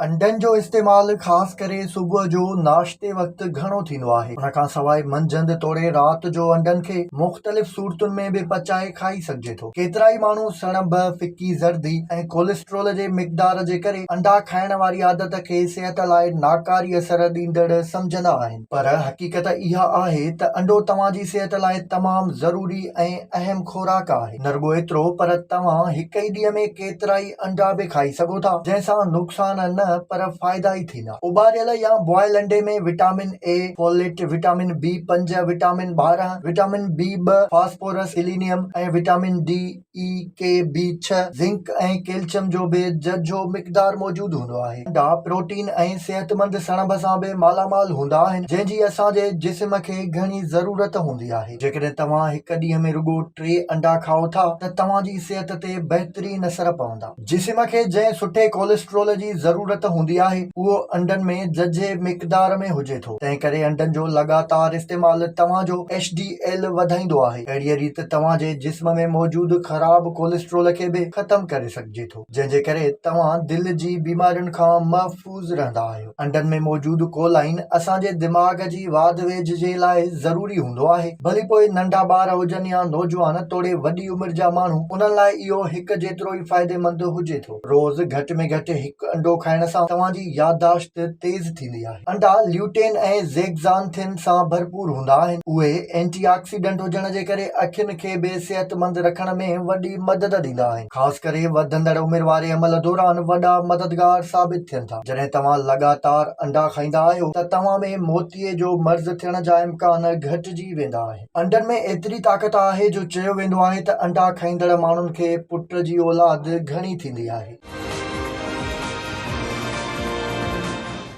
انڊن جو استعمال خاص ڪري صبح جو ناشتي وقت گهڻو ٿيندو آهي. ان کان سواء منجهند توڙي رات جو انڊن کي مختلف صورتن ۾ به پچائي کائي سگهجي ٿو. ڪيترائي ماڻهو سڻڀ، ڦڪي زردي ۽ ڪوليسٽرول جي مقدار جي ڪري انڊا کائڻ واري عادت کي صحت لاء ناڪاري اثر ڏيندڙ سمجهندا آهن. پر حقيقت اها آهي ته انڊو توهان جي صحت لاء تمام ضروري ۽ اهم خوراڪ آهي. نه رڳو ايترو پر توهان هڪ ئي ڏينهن ۾ ڪيترائي انڊا به کائي سگهو ٿا جنهن سان نقصان نه پر فائدا ئي ٿيندا. اٻاريل يا بوائل انڊي ۾ vitamin A, folate, vitamin B پنج، وٽامن 12، وٽامن بي ٻه، phosphorus, selenium ۽ vitamin D, E, K, B ڇهه، زنڪ ۽ ڪيلشم جو به ججهو مقدار موجود هوندو آهي. انڊا پروٽين ۽ صحتمند سڻڀ سان به مالا مال هوندا آهن جنهن جي اسان جي جسم کي گهڻي ضرورت هوندي آهي. جيڪڏهن توهان هڪ ڏينهن ۾ رڳو ٽي انڊا کائو ٿا ته توهان جي صحت تي بهترين اثر پوندا. جسم کي جنهن سٺي ڪوليسٽرول جي ضرورت هوندي آهي اهو انڊن ۾ ججهي مقدار ۾ هجي ٿو تنهن ڪري انڊن جو لڳاتار استعمال توهان جو ايڇ ڊي ايل وڌائيندو آهي اهڙيء ريت توهان جي جسم ۾ موجود خراب ڪوليسٽرول کي به ختم ڪري سگهجي ٿو جنهن جي ڪري توهان دل جي بيمارين کان محفوظ رهندا آهيو. انڊن ۾ موجود ڪولائن اسان جي دماغ جي واڌ ويجهه جي لاء ضروري هوندو آهي. ڀلي پوء ننڍا ٻار هجن يا نوجوان توڙي وڏي عمر جا ماڻهو انهن لاء اهو هڪ جيترو ئي فائديمند هجي ٿو. روز گهٽ ۾ گهٽ هڪ انڊو کائڻ سان توهان جي يادداشت تيز ٿيندي آهي. انڊا ليوٽين ۽ زيگزانٿين سان ڀرپور هوندا آهن. اهي اينٽي آڪسيڊنٽ هجڻ جي ڪري اکين کي به صحتمند رکڻ ۾ وڏي مدد ڏيندا آهن. خاص ڪري وڌندڙ عمر واري عمل دوران وڏا مددگار ثابت ٿين ٿا. جڏهن توهان لڳاتار انڊا کائيندا آهيو ته توهان ۾ موتيي جو مرض ٿيڻ جا امڪان گهٽجي ويندا آهن. انڊن ۾ ايتري طاقت آهي جو چيو ويندو آهي ته انڊا کائيندڙ ماڻهن کي پٽ جي اولاد گهڻي ٿيندي آهي.